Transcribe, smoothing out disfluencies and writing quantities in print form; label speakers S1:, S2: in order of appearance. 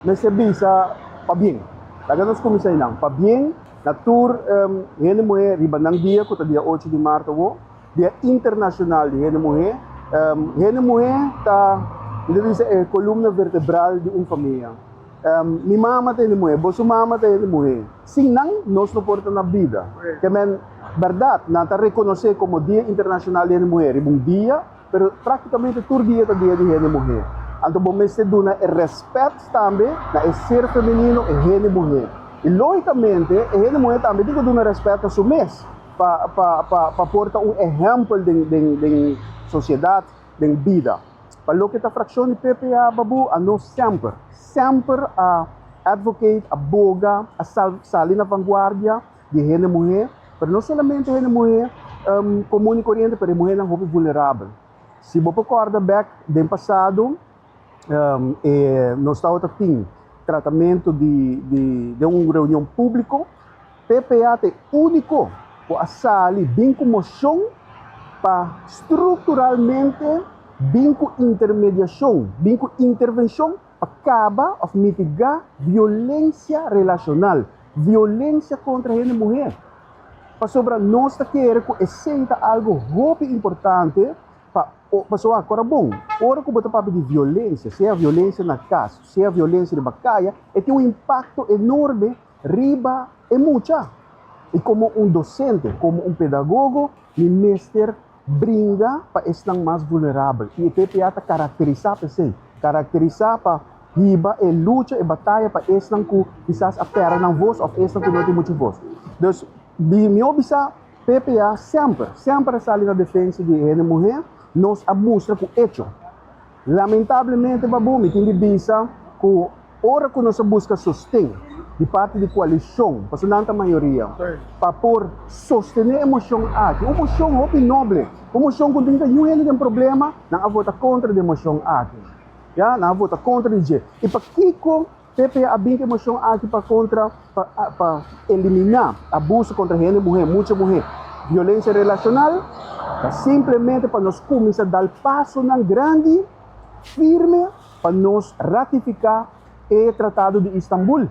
S1: Mester bisa pabien. Laga nos kuminsá einan. Pabien na tur hende muhé riba nan dia ku ta dia 8 di mart awo, Dia Internashonal di Hende Muhé. Hende muhé ta, mi ta bisa, e kolumna vertebral di un famia. Mi mama ta hende muhé, boso mama ta hende muhé. Sin nan nos no por ta na bida. Ke men bèrdat nan ta rekonosé komo Dia Internashonal di Hende Muhé riba un dia, pero práktikamente tur dia ta dia di hende muhé. Anto bo mester duna e rèspèt tambe na e ser femenino, e hende muhé. I lógikamente e hende muhé tambe tin ku duna rèspèt na su mes pa pa pa pa por ta un ehèmpel den den den sosiedat, den bida. Pa loke ta frakshon di PPA Babu a nos semper, semper a advocate, a boga, a sal sali na vanguardia di hende muhé, pero no solamente hende muhé komun i koriente, pero e muhénan hopi vulnerabel. Si bo por kòrda bèk den pasado, e nos tabata tin tratamentu di di den un reunion públiko, PPA ta e úniko ku a sali bin ku moshon pa strukturalmente bin ku intermediashon, bin ku intervenshon pa kaba òf mitigá violensia relashonal, violensia kontra hende muhé. Pasobra nos ta kere ku esei ta algu hopi importante pa pasobra akora bon, ora ku bo ta papia di violensia, sea violensia na kas, sea violensia riba kaya, e tin un impakto enorme riba e mucha. I komo un dosente, komo un pedagogo, mi mester bringa pa esnan mas vulnerabel. I e PPA ta karakterisá pa esei, karakterisá pa hiba e lucha, e bataya pa esnan ku kisas a pèrdè nan vos òf esnan ku no tin muchu vos. Dus, di mi a bisa, PPA semper, semper a sali na defensa di e hende muhé. Nos a mustra ku echo. Lamentablemente, Babu, mi tin di bisa ku ora ku nos a buska sosten di parti di koalishon, pasobra nan ta mayoria, pa por sostené e moshon aki, un moshon hopi noble, un moshon ku no tin ta niun hende den problema, nan a vota kontra di e moshon aki. Ya, nan a vota kontra di dje. I pakiko PPA a bin ku e moshon aki pa kontra pa pa eliminá abuso kontra hende muhé, mucha muhé, violensia relashonal? Ta simplemente pa nos kuminsá dal pasonan grandi, firme pa nos ratifiká e Tratado di Istanbul.